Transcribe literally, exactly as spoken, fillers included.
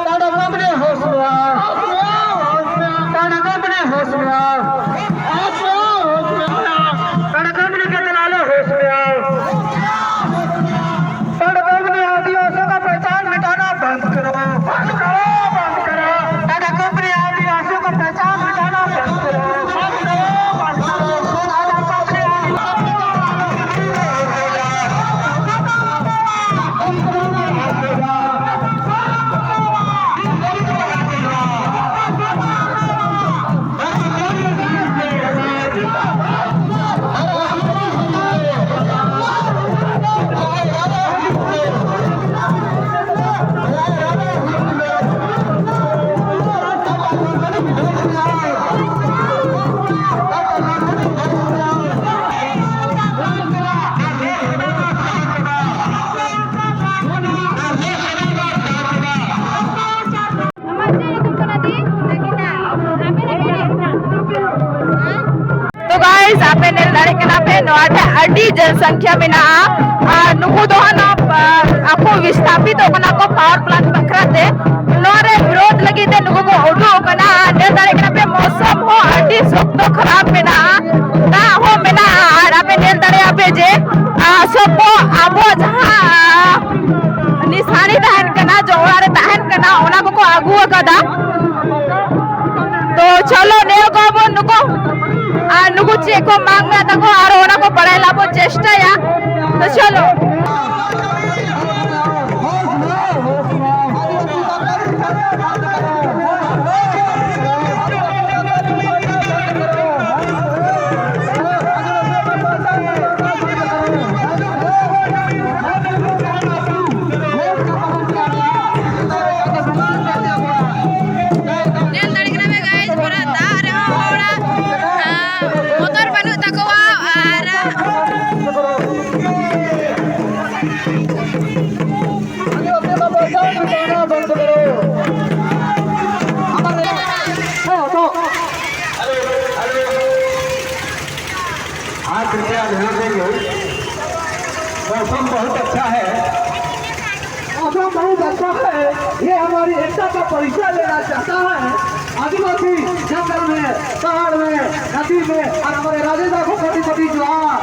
ᱠᱟᱰᱟ ᱠᱚᱢᱯᱟᱱᱤ ᱦᱳᱥ ᱢᱮᱭᱟ᱾ ᱠᱟᱰᱟ ᱠᱚᱢᱯᱟᱱᱤ ᱦᱳᱥ ᱢᱮᱭᱟ᱾ ᱠᱟᱰᱟ ᱠᱚᱢᱯᱟᱱᱤ ᱠᱟᱰᱟ ᱠᱚᱢᱯᱟᱱᱤ ᱟᱹᱫᱤᱵᱟᱹᱥᱤ ᱠᱚ ᱯᱮᱦᱪᱟᱱ ᱢᱤᱴᱟᱱᱟ ᱵᱚᱱᱫ ᱠᱟᱨᱳ᱾ ᱠᱟᱰᱟ ᱠᱚᱢᱯᱟᱱᱤ ᱟᱹᱫᱤᱵᱟᱹᱥᱤ ᱠᱚ ᱯᱮᱦᱪᱟᱱ ᱢᱤᱴᱟᱱᱟ ᱵᱚᱱᱫ ᱠᱟᱨᱳ᱾ ᱫᱟᱲᱮᱭᱟᱜ ᱠᱟᱱᱟ ᱯᱮ, ᱱᱚᱣᱟ ᱴᱷᱮᱱ ᱟᱹᱰᱤ ᱡᱚᱱᱥᱚᱝᱠᱷᱭᱟ ᱢᱮᱱᱟᱜᱼᱟ᱾ ᱟᱨ ᱱᱩᱠᱩ ᱫᱚ ᱦᱟᱸᱜ ᱱᱚᱣᱟ, ᱟ, ᱟᱠᱚ ᱵᱤᱥᱛᱷᱟᱯᱤᱛᱚᱜ ᱠᱟᱱᱟ ᱠᱚ ᱯᱟᱣᱟᱨ ᱯᱞᱟᱱᱴ ᱵᱟᱠᱷᱨᱟ ᱛᱮ᱾ ᱱᱚᱣᱟ ᱨᱮ ᱵᱤᱨᱳᱫᱷ ᱞᱟᱹᱜᱤᱫ ᱛᱮ ᱱᱩᱠᱩ ᱠᱚ ᱩᱰᱩᱠ ᱟᱠᱟᱱᱟ᱾ ᱟᱨ ᱧᱮᱞ ᱫᱟᱲᱮᱭᱟᱜ ᱠᱟᱱᱟ ᱯᱮ, ᱢᱳᱥᱚᱢ ᱦᱚᱸ ᱟᱹᱰᱤ ᱥᱚᱠᱛᱚ ᱠᱷᱟᱨᱟᱯ ᱢᱮᱱᱟᱜᱼᱟ, ᱫᱟᱜ ᱦᱚᱸ ᱢᱮᱱᱟᱜᱼᱟ᱾ ᱟᱨ ᱟᱯᱮ ᱧᱮᱞ ᱫᱟᱲᱮᱭᱟᱜᱼᱟ ᱯᱮ ᱡᱮ, ᱟ, ᱥᱚᱵ ᱠᱚ ᱟᱵᱚ ᱡᱟᱦᱟᱸ ᱱᱤᱥᱟᱱᱤ ᱛᱟᱦᱮᱱ ᱠᱟᱱᱟ, ᱡᱮ ᱚᱲᱟᱜ ᱨᱮ ᱛᱟᱦᱮᱱ ᱠᱟᱱᱟ, ᱚᱱᱟ ᱠᱚᱠᱚ ᱟᱹᱜᱩ ᱟᱠᱟᱫᱟ᱾ ᱛᱚ ᱪᱚᱞᱚ ᱱᱮᱞ ᱠᱚᱣᱟ ᱵᱚᱱ ᱱᱩᱠᱩ, ᱟᱨ ᱱᱩᱠᱩ ᱪᱮᱫ ᱠᱚ ᱢᱟᱜ ᱢᱮᱱᱟᱜ ᱛᱟᱠᱚᱣᱟ, ᱟᱨ ᱚᱱᱟ ᱠᱚ ᱵᱟᱲᱟᱭ ᱞᱟᱹᱜᱤᱫ ᱵᱚᱱ ᱪᱮᱥᱴᱟᱭᱟ᱾ ᱛᱚ ᱪᱚᱞᱚ᱾ ᱧᱮᱞ ᱫᱟᱲᱮᱭᱟᱜ ᱠᱟᱱᱟ ᱯᱮ guys, ᱯᱩᱨᱟᱹ ᱫᱟᱜ ᱨᱮᱦᱚᱸ ᱦᱚᱲᱟᱜ, ᱟᱸ, ᱵᱚᱛᱚᱨ ᱵᱟᱹᱱᱩᱜ ᱛᱟᱠᱚᱣᱟ᱾ ᱟᱨ हाँ, कृपया ध्यान देंगे। मौसम बहुत अच्छा है। मौसम बहुत अच्छा है। ये हमारी एकता का परिचय देना चाहता है। आदिवासी जंगल में, पहाड़ में, नदी में और हमारे राजेंद्र को कोटि कोटि जोहार।